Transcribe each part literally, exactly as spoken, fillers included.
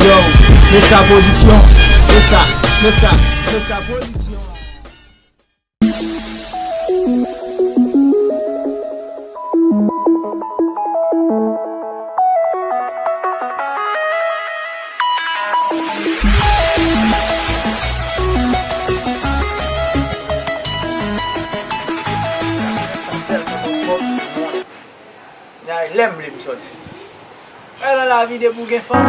Yo, Meska Production, Meska, Meska, Meska Production. Lè m vle m sòti. Wè nan lavi depi w gen fanm,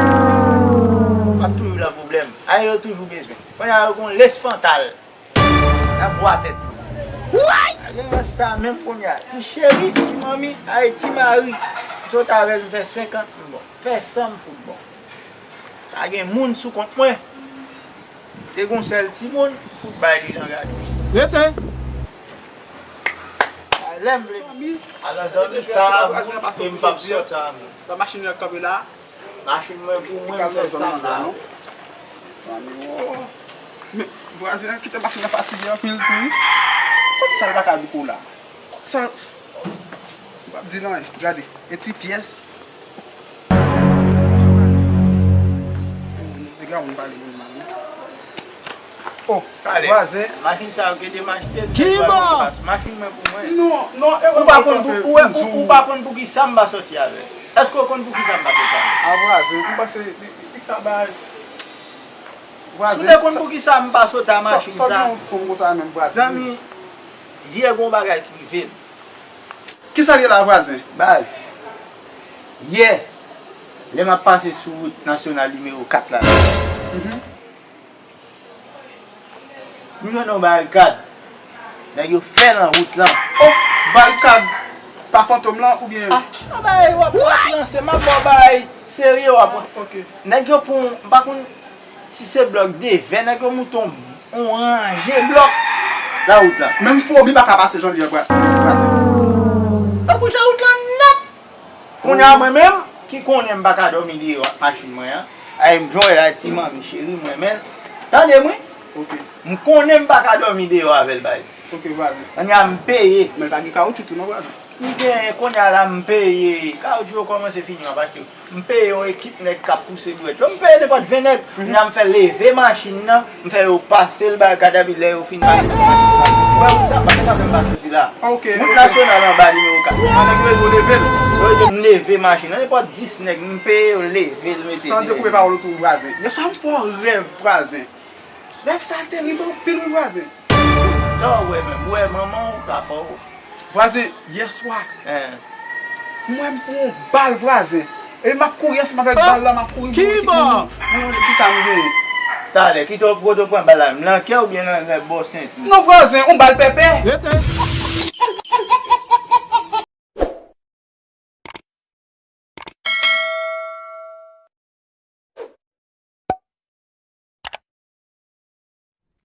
w ap toujou nan pwoblèm. Ay yo toujou bezwen. Kounye a yo gon lesfantal. Nan bwa tèt yo. Ay yo sa menm kounye a. Ti cheri, ti manmi, ay ti mari. M sot avè l m fè senkant m bon. Fè san m fout bon. Pa gen moun sou kont mwen. Te gon sèl timoun, fout bay li nan gade. Rete. Lè m vle. Alò zanmi, ta avou, e m p ap sòti avou. Machin yo kanpe la. Machin mwen pou mwen, m fè sa m la. Zanmi, wo. Men, vwazen an kite machin nan fatige anpil tou wi. Kot sa l pa ka di pou la? Kot sa l pa di nan, gade, e ti pyès. Piga moun pale moun mal non. Oh, vwazen. Machin sa yo gen de machin. Kibò? Machin mwen pou mwen. Non, non, e ou pa konn pou ou, ou, ou pa konn pou ki sa m pa sòti avè. Èske w konn pou ki sa m pa sòti avè? A vwazen, m panse li, li ka bay. Si w te konn pou ki sa m pa sòti a machin sa. Zanmi, yè gon bagay ki rive m. Kisa l ye la vwazen? Baz, yè, lè m ap pase sou wout nasyonal nimewo kat la, m jwenn yon barikad. Nèg yo fè nan wout lan. Oh, barikad pa fantom lan oubyen? Ah, bagay w ap lanse, m ap ba w bagay serye w ap. Ok. Nèg yo pran, m pa konn si se blòk devè, nèg yo moute yon, yon ranje blòk nan wout lan. Menm fomi pa ka pase jan li an, bwa-, bwazen. Donk ou jan wout lan nèt. Kounye a mwen menm, ki konnen m pa ka dòmi deyò ak machin mwen an. Ay, m jwenn la ti manmi cheri m renmen l. Tande m wi. Ok. M konnen m pa ka dòmi deyò avè l baz. Ok, vwazen. Kounye a m peye. Men pa gen kawoutchou tou non vwazen. M genyen kounye a la m peye. Kawoutchou yo kòmanse fini m ap achte yo. M peye yon ekip nèg k ap pouse dwèt yo. M peye nenpòt ven nèg. Kounye a m fè leve machin nan. M fè yo pase l bay kadavi lè yo fin pase sou machin sa. Ou wè wout sa, pa gen sa fè m pa soti la. Wout nasyonal anba nimewo kat. Nèg yo ede w leve l. Yo ede m leve machin nan. Nenpòt dis nèg, m peye yo leve l mete deyò. San dekoupe pawòl ou tou vwazen. Yèswa m fè yon rèv vwazen. Rèv sa terib anpil wi vwazen. Sa w wè menm? Ou wè manman w, papa w? Vwazen, yèswa, m wè m pran yon bal vwazen. E m ap kouri ansanm avèk bal la, m ap kouri m wè ki moun, m wè ki sa m genyen. Talè, kite w kote w pran bal la, nan kè oubyen nan, nan bò senti? Non vwazen, yon bal pèpè. Rete.